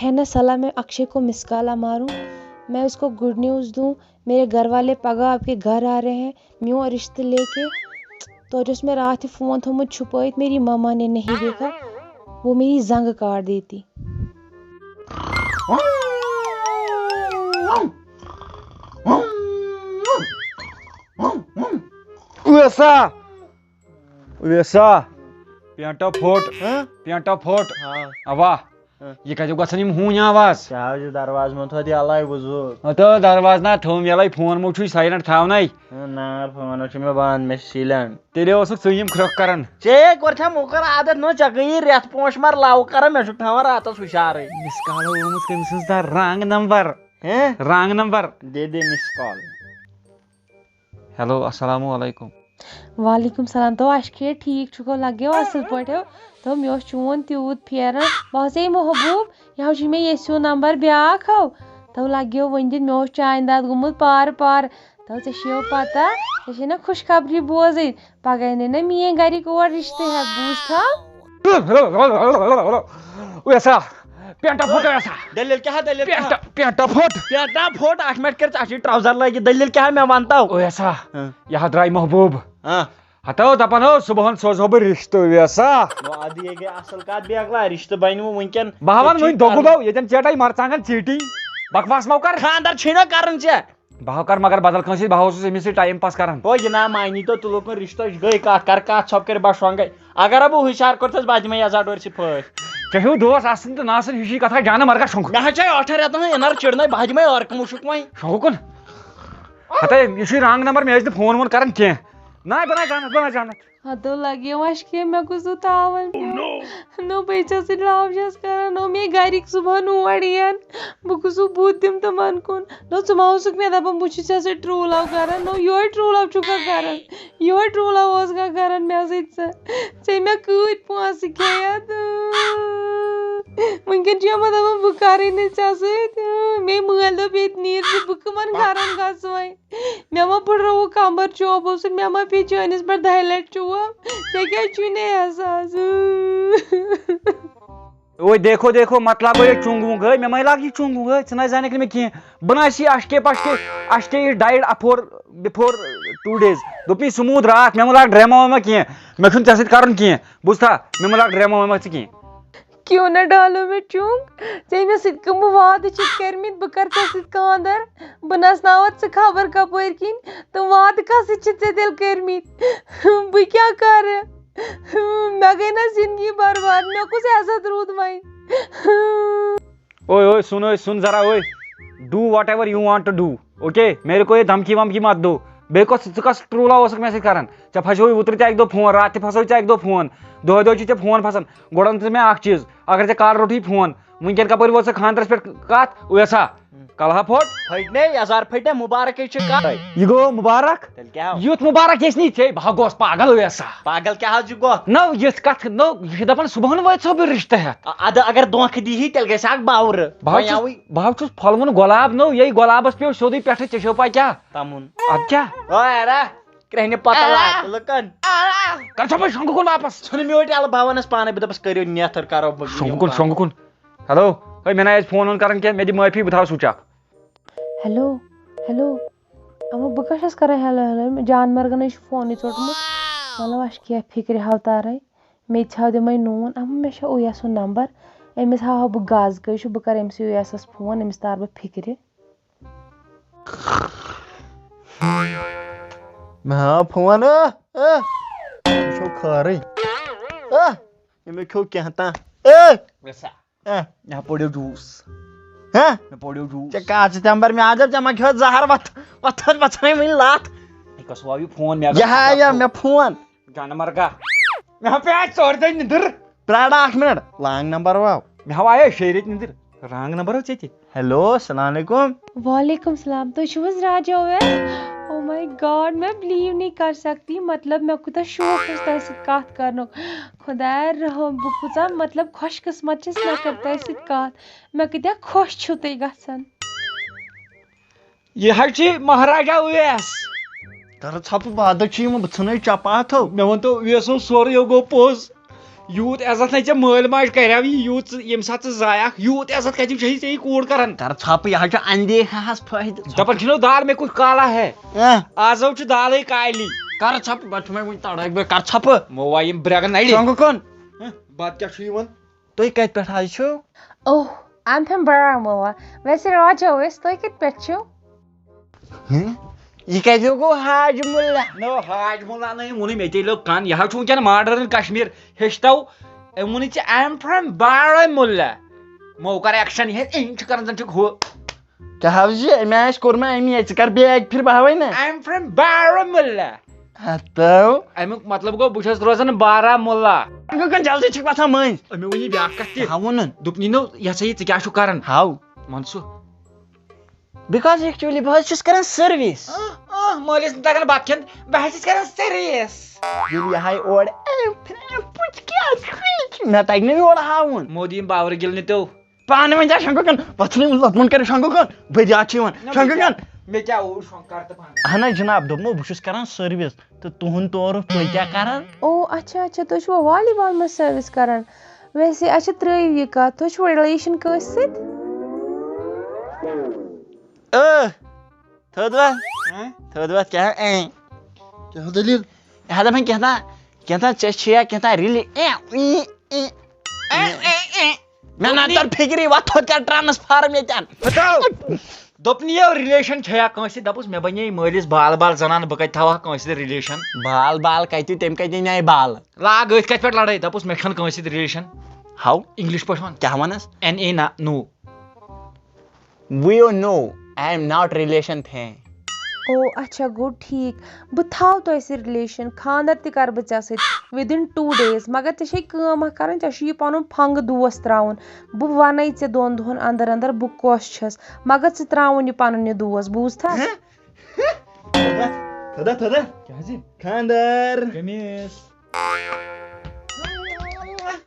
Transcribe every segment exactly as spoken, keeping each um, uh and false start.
ہے نا صلاح، میں اکشے کو مس کالا ماروں، میں اس کو گڈ نیوز دوں، میرے گھر والے پگاہ آپ کے گھر آ رہے ہیں، میون رشتہ لے کے۔ تو جو اس میں رات ہی فون تھومت چھپائت، میری ماما نے نہیں دیکھا، وہ میری زنگ کاٹ دیتی۔ ویسا، ویسا، پینٹا پھوٹ، ہاں؟ پینٹا پھوٹ۔ ہاں۔ اوا، ہاں۔ یہ کتیو گژھن یم ہوٗنۍ آواز؟ کیٛاہ حظ چھُ دروازٕ منٛز تھوٚد یَلَے وُزوٗ؟ ہتو دروازٕ نا تھوم یلے، فون مو چھُے سایلنٹ تھاونَے۔ نار فون چھُ مےٚ بنٛد، مےٚ چھُ سیٖلینٛڈ۔ تیٚلہِ اوسُکھ ژٕ یِم کھرٛۄکھ کران۔ ژےٚ کوٚر چھا مُکر عادت نہ، ژےٚ گٔیی رٮ۪تھ پانٛژھ مر لو کران، مےٚ چھُکھ تھاوان راتس ہُشارٕے۔ مِس کال آمٕژ کٔمۍ سٕنٛز تہٕ رانگ نمبر۔ ہیں؟ Wrong number. دے دے مِس کال۔ ہیلو، السلام علیکم۔ وعلیکم السلام۔ تو اَسہِ کیٛاہ ٹھیٖک چھُکھو، لَگیو اَصٕل پٲٹھۍ ہو؟ تو مےٚ اوس چون تیوٗت پھیران۔ بہٕ حظ ہے محبوٗب، یہِ حظ چھُ مےٚ یَسیوٗ نمبر بیٛاکھ ہو۔ تو لَگیو وۄنۍ دِتھ، مےٚ اوس چانہِ داد گوٚمُت پارٕ پارٕ۔ تو ژےٚ چھِیو پَتہ، ژےٚ چھے نہ خوشخبری بوزٕنۍ۔ پَگاہ أنۍ نہ میٛٲنۍ گَرِکۍ اور رِشتہٕ ہٮ۪تھ، بوٗزتھا؟ ویسا، پینٹا پھوٹ ویسا۔ دٔلیٖل کیٛاہ ہا، دٔلیٖل کیٛاہ ہا؟ پینٹا، پینٹا پھوٹ۔ پینٹا پھوٚٹ، اَتھ مٮ۪ٹھ کٔرِتھ، اَتھ چھِ ٹراوزر لٲگِتھ، دٔلیٖل کیٛاہ ہا مےٚ وَنتو؟ ویسا، ہاں۔ یہِ ہا درٛاے محبوٗب۔ ہاں۔ ہتو دپان اوس صبحن سوزہو بہٕ رِشتہٕ ویسا۔ نو، اَدٕ یے گٔے اَصٕل کَتھ، بیٚیہِ اَکھ لَڑِ، رِشتہٕ بَنہِ وۄنۍ وٕنکٮ۪ن۔ بہٕ ہا وَنہٕ ییٚتہِ وۄنۍ چھِ دۄگہٕ کَرُن۔ دۄہ ییٚتٮ۪ن ژیٹے مرژانٛگن ژیٹی۔ بکواس مہ کر۔ خانٛدر چھُے نہ کَرُن ژےٚ۔ بہٕ ہا کر مگر بدل کٲنٛسہِ سۭتۍ، بہٕ ہا اوسُس أمِس سۭتۍ ٹایم پاس کران۔ ہو، یہِ نا مانی تو، تُلُکھ وۄنۍ رِشتہٕ، یہِ گٔے کَتھ، کَر کَتھ ژھۄپ کٔرِتھ بَس شۄنٛگَے۔ اگر ہا بہٕ ہُشار کوٚرتھَس، بہٕ دِمَے یَزار ڈورِ سۭتۍ پھٲسۍ۔ ژےٚ ہیوٗ دوس آسُن تہٕ نہ آسُن، ہِشی کتھا جانہٕ مرگا شۄنٛگُن۔ مےٚ حظ چھے ٲٹھن رٮ۪تن ہٕنٛز اِنر چِڑنَے، بہٕ دِمَے ٲرکہٕ مُشُک وۄنۍ۔ شۄنٛگُن۔ ہتے، یہِ چھُے رانگ نمبر، مےٚ ٲسۍ نہٕ فون وون کران کینٛہہ۔ نہ، بہٕ نہ جانتھ، بہٕ نہ جانتھ۔ ہتو لگیو وشکہِ، مےٚ گوٚژھ نہٕ تاوان پیوٚن۔ نو بہٕ چھَس سۭتۍ لاو چھَس کران، نو مے گرِکۍ صبحن اور یِن، بہٕ کُس ہیوٗ بُتھ دِمہٕ تِمن کُن؟ نو ژٕ ما اوسُکھ مےٚ دپان بہٕ چھُس ژےٚ سۭتۍ ٹرٛوٗ لو کران، نو یِہوٚے ٹرٛوٗ لو چھُکھا کران؟ یِہوٚے ٹرٛوٗ لو اوسکھا کران مےٚ سۭتۍ ژٕ؟ ژےٚ مےٚ کۭتۍ پونٛسہٕ کھیٚیَتھ؟ وٕنکٮ۪ن چھِ یِمن دپان بہٕ کرٕے نہٕ ژےٚ سۭتۍ۔ مے مٲلۍ دوٚپ ییٚتہِ نیٖر ژٕ، بہٕ کٕمن گرن گژھٕ وۄنۍ؟ مےٚ ما پھٕٹرووُکھ کمبر چوب اوسُن، مےٚ ما پیٚیہِ چٲنِس پٮ۪ٹھ دَہہِ لٹہِ چوب؟ ژےٚ کیٛازِ چھُے نہٕ احساس؟ اوے دیکھو دیکھو، مطلب گوٚو یہِ چُنٛگ وُنٛگ، ہے، مےٚ ما لاگ یہِ چُنٛگ وُنٛگ، ہے، ژٕ نہ زانکھ نہٕ مےٚ کینٛہہ۔ بہٕ نہ آسی اشکے پشکے، اشکے یہِ ڈایڈ افور بفور ٹوٗ ڈیز۔ دوٚپ مےٚ سموٗتھ راتھ، مےٚ ما لاگ ڈرامہ وامہ کینٛہہ، مےٚ چھُنہٕ ژےٚ سۭتۍ کرُن کینٛہہ، بوٗزتھا؟ مےٚ ما لاگ ڈرامہ وامہ ژٕ کینٛہہ۔ کیوں نہ ڈالو مےٚ چُنٛگ؟ ژےٚ مےٚ سۭتۍ کٕم وعدٕ چھِتھ کٔرمٕتۍ، بہٕ کَرٕ ژےٚ سۭتۍ خانٛدر، بہٕ نژناوَتھ ژٕ خبر کَپٲرۍ کِنۍ، تہٕ وعدٕ کَس سۭتۍ چھِتھ ژےٚ تیٚلہِ کٔرمٕتۍ؟ بہٕ کیٛاہ کَرٕ؟ مےٚ گٔے نہ زِندگی برباد، مےٚ کُس عزت روٗد وۄنۍ؟ اوے اوے سُن، اوے سُن ذرا، اوے، do whatever you want to do, okay؟ میرے کو یہ دھمکی ومکی مت دو۔ بیٚیہِ کۄس، ژٕ کۄس ٹرٛوٗلا اوسُکھ مےٚ سۭتۍ کران؟ ژےٚ پھسیووُے اوترٕ تہِ اَکہِ دۄہ فون، راتھ تہِ پھسووُے ژےٚ اَکہِ دۄہ فون۔ دۄہے دۄہے چھُے ژےٚ فون پھسان۔ گۄڈٕ وَن ژٕ مےٚ اَکھ چیٖز، اگر ژےٚ کالہٕ روٚٹُے فون، وٕنکٮ۪ن کَپٲرۍ ووت ژےٚ خانٛدرَس پٮ۪ٹھ کَتھ؟ اویسا، کَلہٕ ہا پھوٚٹ۔ پھٔٹۍ نے یَزار پھٔٹۍ نے، مُبارکٕے چھِ کَتھ۔ یہِ گوٚو مُبارک؟ تیٚلہِ کیٛاہ؟ یُتھ مُبارک ییٚژھِ نہٕ ژےٚ، بہٕ ہا گوس پاگل اویسا۔ پاگل کیٛاہ حظ چھُ گوٚو؟ نہ، یِژھ کَتھ، نہ، یہِ چھِ دَپان صُبحن وٲتۍ سو بہٕ رِشتہٕ ہٮ۪تھ۔ اَ-، اَدٕ اگر دھونٛکھٕ دی ہے، تیٚلہِ گژھِ ہا اَکھ باورٕ۔ بہٕ حظ وۄنۍ چھُس، آوٕے بہٕ حظ چھُس پھۄلوُن گۄلاب نوٚو، یے گۄلابَس پیوٚو سیوٚدُے پٮ۪ٹھٕ، ژےٚ چھو پَے کیٛاہ؟ تَمُن۔ اَدٕ کیٛاہ؟ او یارا، کرٛہنہِ پَتہ لا، لُکَن۔ کر ژھۄپہٕ شۄنٛگہٕ کُن واپس۔ ژھٕن میوٗٹھ یَلہٕ، بہٕ وَنَس پانَے، بہٕ دَپَس کٔرِو نیتھٕر، کَرو بہٕ شۄنٛگہٕ کُن، شۄنٛگہٕ کُن۔ ہیلو، ہے، مےٚ نہ آسہِ فون وون کَران کینٛہہ، مےٚ دِ معٲفی، بہٕ تھاوٕ سُچ آف۔ ہیلو، ہیلو، اَما بہٕ کیٛاہ چھَس کَران ہیلو ہیلو؟ مےٚ جان مرگَن ہے چھُ فونٕے ژوٚٹمُت۔ مطلب، اَسہِ چھِ کیٛاہ فِکرِ ہاوتارَے؟ مے تہِ ہاو دِمَے نوٗن، اَما مےٚ چھا اویسُن نمبر، أمِس ہاوہا بہٕ گز کٔہۍ چھُ، بہٕ کَرٕ أمِسٕے اویسَس فون، أمِس تارٕ بہٕ فِکرِ۔ مےٚ ہاو فون، ٲ، ٲ، یہِ چھو خٲرٕے۔ ٲ، أمۍ کھیوٚو کینٛہہ تام۔ ٲ، ویسا، ٲ۔ مےٚ پوٚڑیو جوٗس۔ ہہ؟ مےٚ پوٚڑیو جوٗس۔ ژےٚ کَتھ ستمبر مےٚ آز ژےٚ ما کھیوٚو زہر وَتھ-، وَتھَس وَتھَنے وٕنہِ لَتھ۔ یہِ کَس وَو یہِ فون؟ مےٚ یہِ ہا یہِ مےٚ فون۔ جانہٕ مرگا۔ مےٚ ہا پیٚیہِ آز ژورِ دۄہہِ نِندٕر۔ پرٛارا اَکھ مِنٹ، لانٛگ نمبر وَو۔ مےٚ ہا آیے شیٚیہِ ریٚتۍ نِندٕر۔ رانٛگ نمبر ہو ژےٚ تہِ۔ ہیلو، السلام علیکم۔ وعلیکم السلام، تُہۍ چھِو حظ راجا اویس؟ او ماے گاڈ، میں بلیو نہیں کر سکتی، مطلب مےٚ کوٗتاہ شوق اوس تۄہہِ سۭتۍ کَتھ کَرنُک۔ خۄدایا رحم، بہٕ کۭژاہ مطلب خۄش قٕسمت چھَس، مےٚ کٔر تۄہہِ سۭتۍ کَتھ۔ مےٚ کۭتیٛاہ خۄش چھِو تُہۍ گژھان۔ یہِ حظ چھِ مہاراجا اویس۔ کر ژھۄپہٕ، بہٕ اَدٕ چھُ یِمہٕ، بہٕ ژھٕنَے چپاتھو۔ مےٚ ووٚن تو اویسَن سورُے، یہِ گوٚو پوٚز۔ یوٗت عزت نَے ژےٚ مٲلۍ ماجہِ کریو یہِ، یوٗت ژٕ، ییٚمہِ ساتہٕ ژٕ زایکھ، یوٗت عزت کَتہِ چھُے ژےٚ یہِ کوٗر کران؟ کر ژھۄپہٕ، یہِ حظ چھُ اندیکھا ہس فٲیدٕ۔ دَپان چھِنو دال میں کچھ کالا ہے۔ اہ۔ آز ہو چھُ دالٕے کالی۔ کر ژھۄپہٕ، بہٕ چھُ مےٚ وُنہِ تڑٲے، بہٕ کر ژھۄپہٕ۔ مو وایِم برٛگن نَرِ۔ شۄنٛگہٕ کُن۔ ہہ، بتہٕ کیٛاہ چھُ یِوان؟ تُہۍ کتہِ پٮ۪ٹھ حظ چھِو؟ Oh, I'm from Baramulla. ویسے راجا ٲسۍ، تُہۍ کتہِ پٮ۪ٹھ چھِو؟ ہہ؟ یہِ کتہِ گوٚو حاج مُلا؟ نو، حاج مُلا نَے ووٚنُے مےٚ، تیٚلہِ لوٚگ کن۔ یہِ حظ چھُ وٕنکٮ۪ن ماڈٲرٕن کشمیر۔ ہیٚچھتو، أمۍ ووٚنُے ژےٚ، I am from Baramulla. مو کر ایکشن، یہِ ہے، أمۍ چھُ کران زن چھُکھ ہُہ۔ کیٛاہ حظ یہِ؟ أمۍ آسہِ کوٚرمُت اَمی آیہِ، ژٕ کر بیٚیہِ اکہِ پھِرِ بہاوے نا۔ I am from Baramulla. ہتو۔ اَمیُک مطلب گوٚو، بہٕ چھُس روزان بارامُلا۔ گوٚو کانٛہہ جلدی چھُکھ وۄتھان مٔنٛزۍ۔ أمۍ ووٚن یہِ بیٛاکھ کَتھ تہِ۔ کیٛاہ ووٚنُن؟ دوٚپُن، یہِ نو، یہِ ہسا یہِ، ژٕ کیٛاہ چھُکھ کران؟ ہاو۔ وَن سُہ۔ Because actually بہٕ حظ چھُس کران service۔ آہ، آہ، مٲلِس نہٕ تَگان بَتہٕ کھیوٚن، بہٕ حظ چھُس کران service۔ ییٚلہِ یہِ ہاے اورٕ، اے، پھِرِ، اے، پُچ کیٛاہ چھُ؟ مےٚ تَگہِ نہٕ یورٕ ہاوُن۔ مودی یِم باورٕ گِل نہٕ تو۔ پانہٕ ؤنۍ جا شنٛگہٕ کن، پتہٕ ژھٕنُن لۄکمن کٔرِتھ شنٛگہٕ کن، بٔدیات چھِ یِوان۔ نہ، شنٛگہٕ مےٚ کیٛاہ، کن۔ مےٚ کیٛاہ اوس شۄنٛگ کر تہٕ پانہٕ؟ اہن حظ جناب، دوٚپمو بہٕ چھُس کران service، تہٕ تُہُنٛد تورُکھ تُہۍ کیٛاہ کران؟ او، اچھا، اچھا، تُہۍ چھِوا والی بال منٛز service کران؟ ویسے، اچھا، ترٛٲیِو یہِ کتھ، تُہۍ چھِوا relation کٲنٛسہِ سۭتۍ؟ ٲ، تھٔد وَتھ۔ ہہ؟ تھٔد وَتھ کیٛاہ؟ ایں۔ کیٛاہ دٔلیٖل؟ یہِ ہا دَپان کیٛاہ تام، کیٛاہ تام ژےٚ چھِ یا کیٛاہ تام رِلی-، ایں، ایں، ایں۔ ایں، ایں، ایں۔ مےٚ نہ تَر فِکری، وَتھ تھوٚد کَر transform ییٚتٮ۪ن۔ ہَٹاو۔ دوٚپنہٕ یہِ relation چھےٚ یا کٲنٛسہِ، دَپُس مےٚ بَنے مٲلِس بال بال زَنان، بہٕ کَتہِ تھاوہا کٲنٛسہِ سۭتۍ relation؟ بال بال کَتہِ، تٔمۍ کَتہِ اَنے بال؟ لاگ أتھۍ کَتھِ پٮ۪ٹھ لڑٲے، دَپُس مےٚ چھَنہٕ کٲنٛسہِ سۭتۍ relation۔ ہاو؟ English پٲٹھۍ وَن۔ کیٛاہ وَنَس؟ N A نہ، no۔ We know I am not relation thing۔ او، اچھا، گوٚو ٹھیٖک۔ بہٕ تھاوٕ تۄہہِ سۭتۍ relation، خانٛدر تہِ کرٕ بہٕ ژےٚ سۭتۍ within two days۔ مگر ژےٚ چھے کٲم اکھ کرٕنۍ، ژےٚ چھُ یہِ پنُن پھنٛگہٕ دوس ترٛاوُن۔ بہٕ ونے ژےٚ دۄن دۄہن اندر اندر بہٕ کۄس چھَس، مگر ژٕ ترٛاوُن یہِ پنُن یہِ دوس، بوٗزتھا؟ ہہ؟ تھوٚدا، تھوٚدا۔ کیٛازِ؟ خانٛدر۔ کٔمِس؟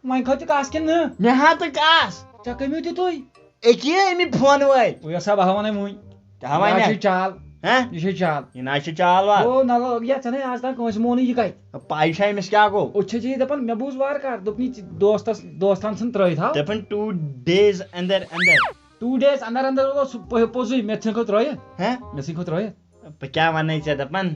وۄنۍ کھوٚت یہِ کَس کِنہٕ نہٕ؟ مےٚ ہا تہٕ کَس۔ ژےٚ کٔمِو دیُتُے؟ أکیاہ أمی فون وٲلۍ۔ وۄنۍ ٲسا بہٕ ہاوان أمۍ وٕنۍ۔ کیٛاہ وَنہِ؟ یہِ چھے چال۔ ہہ؟ یہِ چھے چال۔ یہِ نہ چھِ چال وال۔ او، نہ لوگ یا ژےٚ نے آز تام کٲنٛسہِ مونُے یہِ کَتہِ۔ پَے چھا أمِس کیٛاہ گوٚو؟ أتھۍ چھے ژےٚ یہِ دَپان، مےٚ بوٗز وارٕ کار، دوٚپُن یہِ ژٕ دوستَس، دوستَن ژھٕن ترٛٲیِتھ ہاو۔ دَپان two days اندر اندر۔ Two days اندر اندر گوٚو سُہ پوٚ-، پوٚزُے، مےٚ ژھٕن کھو ترٛٲیِتھ۔ ہہ؟ مےٚ ژھٕن کھو ترٛٲیِتھ۔ بہٕ کیٛاہ وَنَے ژےٚ دَپان؟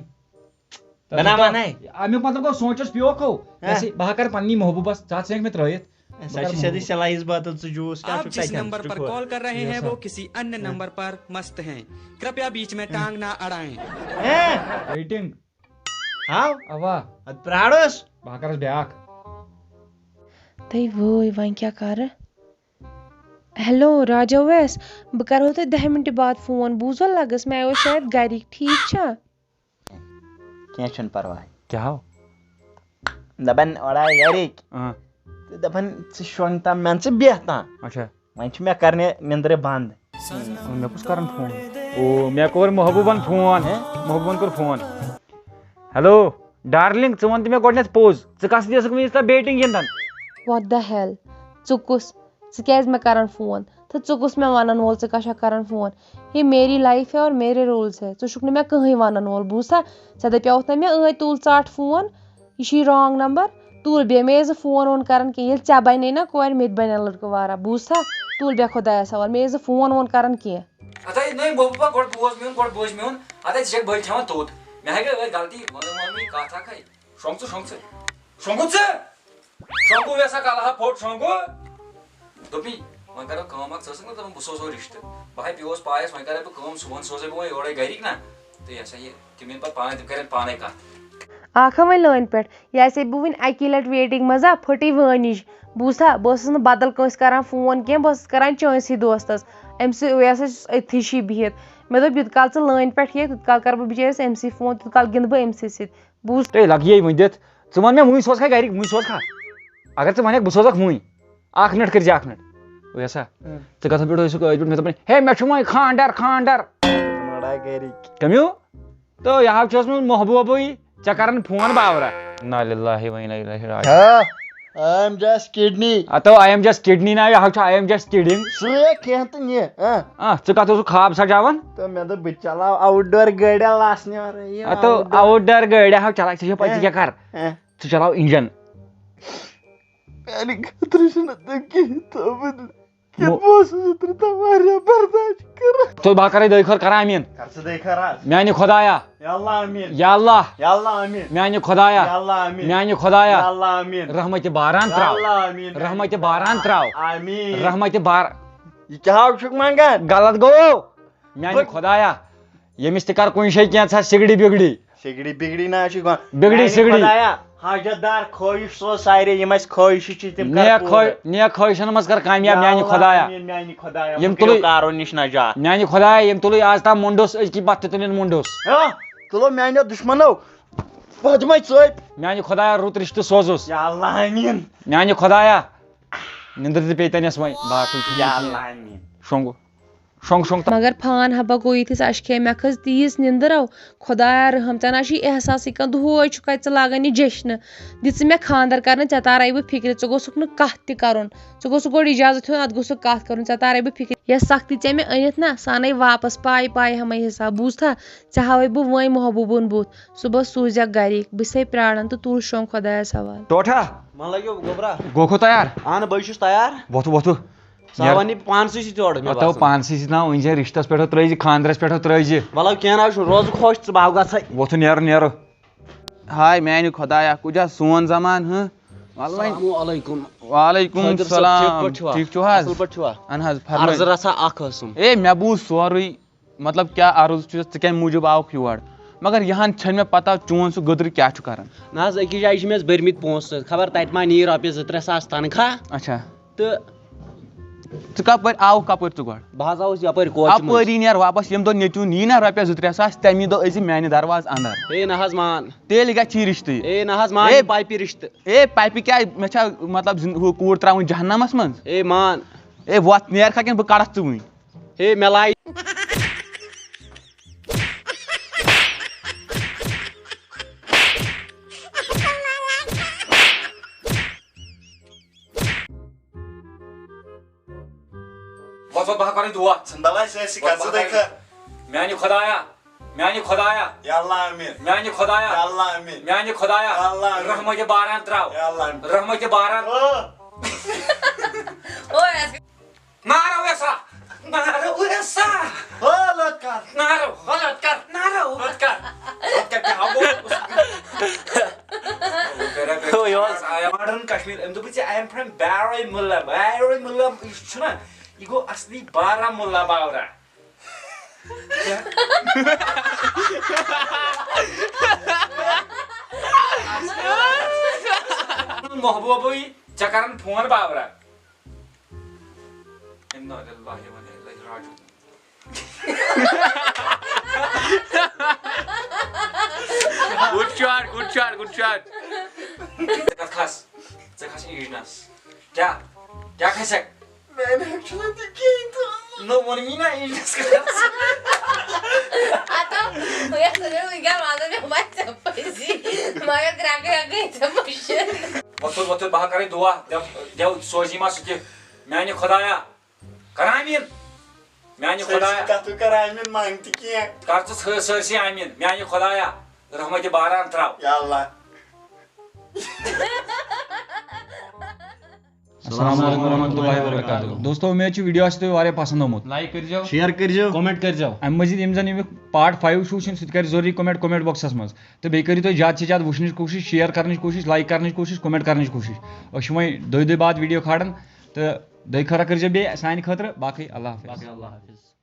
بناوان ہے۔ امیُک مطلب گوٚو سونٛچس پیوکھو۔ ہاں۔ ویسے بہٕ ہا کرٕ پننی محبوبس، ژٕ ہا ژھٕنکھ مےٚ ترٲیِتھ۔ سۄ چھِ سیٚدٕے سِلایہِ ہٕنٛز بٲتل، ژٕ جوٗس کیٛاہ آپ چھُکھ جس تتہِ نمبر ہٮ۪نَس پر چھُکھ؟ کال کر رہے ہیں، ہو۔ وہ کسی انیہ نمبر پر مست ہیں، کرپیا بیچ میں ٹانگ نہ اڑائیں۔ ہیں؟ Waiting۔ ہاو؟ اوا۔ ادٕ پرٛارُس۔ بہٕ ہا کرس بیٛاکھ۔ تٔے وٲے، وۄنۍ کیٛاہ کرٕ؟ ہیلو، راجا اویس، بہٕ کرہو تۄہہِ دَہہِ مِنٹہِ بعد فون، بوٗزوا لگس؟ مےٚ اوس شاید گرِکۍ، ٹھیٖک چھا؟ کینٛہہ چھُنہٕ پرواے۔ کیٛاہ ہو؟ دَپان اورٕ آے گَرِکۍ۔ اۭں۔ تہٕ دَپان، "ژٕ شۄنٛگ تام، مےٚ ژٕ بیٚہہ تام۔" اچھا۔ وۄنۍ چھِ مےٚ کَرنہِ نِندرِ بنٛد۔ مےٚ کُس کَران فون؟ او، مےٚ کوٚر محبوٗبَن فون۔ ہیں؟ محبوٗبَن کوٚر فون۔ ہیلو، ڈارلِنٛگ، ژٕ وَن تہٕ مےٚ گۄڈٕنٮ۪تھ پوٚز، ژٕ کَس سۭتۍ ٲسٕکھ وٕنیُک تام بیٹِنٛگ گِنٛدان؟ What the hell؟ ژٕ کُس؟ ژٕ کیٛازِ مےٚ کَران فون؟ تہٕ ژٕ کُس مےٚ وَنَن وول، ژٕ کَس چھَکھ کَران فون؟ یہ میری لائف ہے اور میرے رولز ہے۔ ژٕ چھُکھ نہٕ مےٚ کٕہٕنۍ وَنَن وول، بوٗزتھا؟ ژےٚ دَپیٛاوُتھ نہ مےٚ، ٲدۍ تُل ژَٹ فون، یہِ چھُے wrong number۔ تُل بیٚیہِ، مےٚ ٲسۍ زٕ فون وون کَران کینٛہہ، ییٚلہِ ژےٚ بَنے نہ کورِ، مےٚ تہِ بَنن لٔڑکہٕ واریاہ، بوٗزتھا؟ تُل بیٚیہِ خۄدایَس حوالہٕ، مےٚ ٲسۍ زٕ فون وون کَران کینٛہہ۔ ہتا یہِ نٔے محبوبہ، گۄڈٕ بوز میون، گۄڈٕ بوز میون۔ ہتا ژٕ چھکھ بٔلۍ کھٮ۪وان توٚت۔ مےٚ ہا گٔے أتھۍ غلطی، مگر وۄنۍ مےٚ یہِ کتھ اکھ ہے۔ شۄنٛگ ژٕ، شۄنٛگ ژٕ۔ شۄنٛگُتھ ژٕ؟ شۄنٛگُ یہِ ہسا کلہٕ ہا پھوٚٹ، شۄنٛگُ۔ دوٚپمَے، وۄنۍ کرو کٲم اکھ، ژٕ ٲسٕکھ نہ دپان بہٕ سوزو رشتہٕ۔ بہٕ ہاے پیوس پایس، وۄنۍ کرے بہٕ کٲم، صُبحن سوزے بہٕ وۄنۍ یورے گرِکۍ نہ۔ تہٕ یہِ ہسا یہِ، تِم یِن پتہٕ پانے، تِم کرن پانے کتھ۔ آکھا وۄنۍ لٲنہِ پٮ۪ٹھ، یہِ آسے بہٕ وٕنہِ اکی لٹہِ waiting منٛز، آ، پھٔٹٕے وٲنِج۔ بوٗزتھا، بہٕ ٲسٕس نہٕ بدل کٲنٛسہِ کران فون کینٛہہ، بہٕ ٲسٕس کران چٲنٛسٕے دوستس۔ أمۍ سۭتۍ، یہِ ہسا چھُس أتھی جایہِ بِہِتھ۔ مےٚ دوٚپ، یوٗت کال ژٕ لٲنہِ پٮ۪ٹھ یِکھ، تیوٗت کال کرٕ بہٕ بِچٲرِس أمۍ سٕے فون، تیوٗت کال گِنٛدٕ بہٕ أمۍ سٕے سۭتۍ۔ بوٗز۔ تُہۍ لگہِ یے وۄنۍ دِتھ، ژٕ وَن مےٚ وٕنۍ سوزکھا گرِکۍ، وٕنۍ سوزکھا؟ اگر ژٕ وَنکھ بہٕ سوزکھ وٕنۍ، اکھ منٹ کٔرۍ زِ، اکھ منٹ۔ وۄنۍ ہسا، اۭں۔ ژٕ کَتھ پٮ۪ٹھ ٲسٕکھ أتھۍ پٮ۪ٹھ؟ مےٚ دوٚپمَے، ہے، مےٚ چھُ وۄنۍ خانٛدر، خانٛدر۔ لڑا گرِکۍ۔ کٔمِو؟ تہٕ یہِ حظ چھُ اوسمُت محبوبٕے ژےٚ کران فون باورہ۔ انا للہ و انا الیہ راجعون۔ ہا؟ I am just kidding۔ ہتو، I am just kidding نا، یہِ حظ چھُ I am just kidding۔ سُہ ہے کینٛہہ تہٕ نہِ، ہا؟ آ، ژٕ کتھ اوسُکھ خواب سجاوان؟ تہٕ مےٚ دوٚپ بہٕ چلاو outdoor گٲڑۍ لاسنہِ ورٲے، یہِ ہتو، outdoor۔ Outdoor گٲڑۍ حظ چلاو، ژےٚ چھےٚ پتہ ژٕ ہہ؟ کیٛاہ کر؟ ہہ؟ ژٕ چلاو engine۔ میانہِ خٲطرٕ چھُنہٕ تۄہہِ کِہیٖنۍ تھوٚومُت۔ کہِ مو- بہٕ اوسُس اوترٕ تام واریاہ برداش کران۔ تُہۍ بہٕ کرے دۄیہِ خٲر کران آمیٖن۔ کر ژٕ دۄیہِ خٲر آز۔ میانہِ خۄدایا۔ یا اللہ آمیٖن۔ یا اللہ۔ یا اللہ آمیٖن۔ میانہِ خۄدایا۔ یا اللہ آمیٖن۔ میانہِ خۄدایا۔ یا اللہ آمیٖن۔ رحمتِ باران یا تراو۔ اللہ آمیٖن۔ رحمتِ باران تراو۔ آمیٖن۔ رحمتِ بار۔ یہِ کیٛاہ حظ چھُکھ منٛگان؟ غلط گوٚو۔ میانہِ بہٕ- خۄدایا۔ ییٚمِس تہِ کر کُنہِ جایہِ کینٛژھا سِگڑی بِگڑی۔ سِگڑی بِگڑی نہ حظ چھِ گوٚو۔ بِگڑی میانہِ سِگڑی۔ خۄدایا، حاجت دار خٲہِش سوز سارے، یِم اَسہِ خٲہِشہٕ چھِ، تِم کر نیک پوٗرٕ۔ خٲہِش-، نیک خٲہِشن منٛز کر کامیاب، یا میانہِ اللہ خۄدایا۔ آمیٖن، میانہِ خۄدایا، یِم مُقرِو تُلٕے، کارو نِش نجات۔ میانہِ خۄدایا، یِم تُلٕے آز تام مُنڈوس، أزکی پتھ تہِ تُلِن مُنڈوس۔ ہا، تُلو میانیو دُشمنو، پدمے ژٲپۍ۔ میانہِ خۄدایا، رُت رِشتہٕ سوزُس۔ یا اللہ آمیٖن۔ میانہِ خۄدایا، نِندٕر تہِ پیٚیہِ تَنٮ۪س وۄنۍ، باقٕے چھُنہٕ یا کینٛہہ۔ اللہ آمیٖن۔ شۄنٛگو۔ شۄنٛگ شۄنٛگ تہٕ۔ مگر فان ہبا گوٚو ییٚتھِس اَشہِ کھے، مےٚ کھٔژ تیٖژ نِندٕر۔ او خۄدایا رحم، ژےٚ نہ چھُے احساسٕے کانٛہہ، دۄہے چھُکھ اَتہِ ژٕ لاگان یہِ جشنہٕ۔ دِژٕ مےٚ خانٛدر کرنہٕ، ژےٚ تارے بہٕ فِکرِ، ژٕ گوٚژھُکھ نہٕ کَتھ تہِ کرُن۔ ژٕ گوٚژھُکھ گۄڈٕ اِجازت ہیوٚن، اَدٕ گوٚژھُکھ کَتھ کرُن، ژےٚ تارے بہٕ فِکرِ۔ یۄس سختی ژےٚ مےٚ أنِتھ نا، سۄ اَنے واپس پاے پاے ہمے حساب، بوٗزتھا؟ ژےٚ ہاوے بہٕ وۄنۍ محبوٗبُن بُتھ، صُبحس سوٗزٮ۪کھ گرِکۍ، بہٕ چھسے پراران تہٕ تُل شۄنٛگ خۄدایس حوالہٕ۔ ٹوٹھا۔ ملٲگیو گوٚبرا۔ گوٚو کھو تیار؟ اہن بہٕ چھُس تیار۔ وۄتھو، وۄتھو۔ سُہ ہاوان یہِ پانسٕے سۭتۍ یورٕ، مےٚ وۄتھو باسان۔ پانسٕے سۭتۍ نا، أنۍ زِ رِشتَس پٮ۪ٹھ ترٛٲوۍ زِ، خانٛدرَس پٮ۪ٹھ ترٛٲوۍ زِ۔ وَلہٕ کینٛہہ نہ حظ چھُ، روزٕ خۄش ژٕ، بہٕ ہاو گژھَے۔ وۄتھو، نیرو، نیرو۔ ہاے میٛانہِ خۄدایا، کُجا سون زمان، ہہ؟ وَلہٕ وۄنۍ۔ السلام علیکم۔ وعلیکم خٲطر صٲب، السلام۔ ٹھیٖک پٲٹھۍ چھِوا؟ ٹھیٖک چھِو حظ؟ اَصٕل پٲٹھۍ چھِوا؟ اَہَن حظ، فرمٲیِو۔ عرضہٕ رژھا اَکھ ٲسٕم۔ اے، مےٚ بوٗز سورُے۔ مطلب، کیٛاہ عرض چھُ، ژٕ کَمہِ موٗجوٗب آوُکھ یور؟ مگر یہِ ہن چھَنہٕ مےٚ پتہ، چون سُہ گٔدرٕ کیٛاہ چھُ کران۔ نہ حظ، أکِس جایہِ چھِ مےٚ بٔرمٕتۍ پونٛسہٕ، خبر تَتہِ ما نِیہِ رۄپیَس زٕ ترٛےٚ ساس تنخواہ۔ اچھا۔ تہٕ ژٕ کَپٲرۍ آوُکھ، کَپٲرۍ ژٕ گۄڈٕ؟ بہٕ حظ آوُس یَپٲرۍ کوچہِ منٛز۔ اَپٲری نیر واپس، ییٚمہِ دۄہ نیٚچوٗ نِیہِ نا رۄپیَس زٕ ترٛےٚ ساس، تَمی دۄہ أژۍ زِ میٛانہِ دروازٕ اَندر۔ ہے نہ حظ مان۔ تیٚلہِ گژھِ یہِ رِشتہٕ۔ ہے نہ حظ مان، اے، یہِ پایپہِ رِشتہٕ۔ اے، پایپہِ کیٛاہ؟ مےٚ چھا، مطلب، زِن-، ہُہ کوٗر ترٛاوٕنۍ جہنمس منٛز؟ اے مان۔ اے، وۄتھ، نیر کھا کِنہٕ بہٕ کَڑَتھ ژٕ وٕنۍ؟ ہے، مےٚ لایہِ۔ وۄتھ، وۄتھ، بہٕ ہا کَرَے دُعا۔ ژھٕن بَلاے سٲرسٕے، وۄتھ، کَر ژٕ بہٕ ہا دَے کَرَے۔ خٲر۔ میٛانہِ خۄدایا، میٛانہِ خۄدایا۔ یا اللہ آمیٖن۔ میٛانہِ خۄدایا۔ یا اللہ آمیٖن۔ میٛانہِ خۄدایا۔ یا اللہ آمیٖن۔ رحمتِ باران ترٛاو۔ یا اللہ آمیٖن۔ رحمتِ باران۔ او۔ اوے، اَسہِ نارو ایسا! نارو ایسا! ہو، لوٚت کر۔ نارو، ہو، لوٚت کر۔ نارو۔ لوٚت کر۔ لوٚت کر، کیٛاہ ہاو گوٚو؟ ہو، یہِ اوس۔ I am modern Kashmir۔ أمۍ دوٚپ، "I am from Baramulla." Baramulla, یہِ چھُنہ، یہِ گوٚو اصلی بارہمولہ باورہ۔ محبوبٕے، ژےٚ کرن فون باورہ۔ انا للہ و انا الیہ راجعون۔ Good shot, good shot, good shot۔ ژٕ کتھ کھس؟ ژٕ کھس انجنس۔ کیٛاہ؟ کیٛاہ کھسکھ؟ میانہِ ہیٚکہِ چھُنہٕ تہِ کِہیٖنۍ تہٕ۔ نہ ووٚنمی نہ انجنس کھس۔ ہتو، یتھ ژٕ مےٚ وٕنکیٚن ونان مےٚ وۄنۍ ژےٚ پٔزی، مگر گرٛٮ۪کہٕ وٮ۪کہٕ گٔے ژےٚ مٔشِتھ۔ وۄتھُن، وۄتھُن، بہٕ ہا کرے دُعا، دٮ۪و، دٮ۪و سوزی ما سُہ تہِ۔ میانہِ خۄدایا، کر آمیٖن۔ میانہِ سٲرسٕے خۄدایا۔ کتھ کر آمیٖن، منگ تہِ کینٛہہ۔ کر ژٕ سٲ-، سٲرسٕے آمیٖن۔ میانہِ خۄدایا، رحمتِ باران تراو۔ یا اللہ۔ السلام علیکم ورحمۃ اللہ وبرکاتہ۔ دوستو، امید چھِ video آسہِ تۄہہِ واریاہ پسند آمُت۔ Like کٔرۍزیو۔ Share کٔرۍزیو۔ Comment کٔرۍزیو۔ امہِ مٔزیٖد یِم زن ییٚمیُک part five چھُ وٕچھُن، سُہ تہِ کٔرِو ضروٗری comment، comment boxس منٛز۔ تہٕ بیٚیہِ کٔرِو تُہۍ زیادٕ سے زیادٕ وٕچھنٕچ کوٗشِش، share کرنٕچ کوٗشِش، like کرنٕچ کوٗشِش، comment کرنٕچ کوٗشِش۔ أسۍ چھِ وۄنۍ دۄیہِ دۄہہِ بعد video کھالان، تہٕ دۄیہِ خٲرا کٔرۍزیو بیٚیہِ سانہِ خٲطرٕ۔ باقٕے اللہ حافظ۔ باقٕے اللہ حافظ۔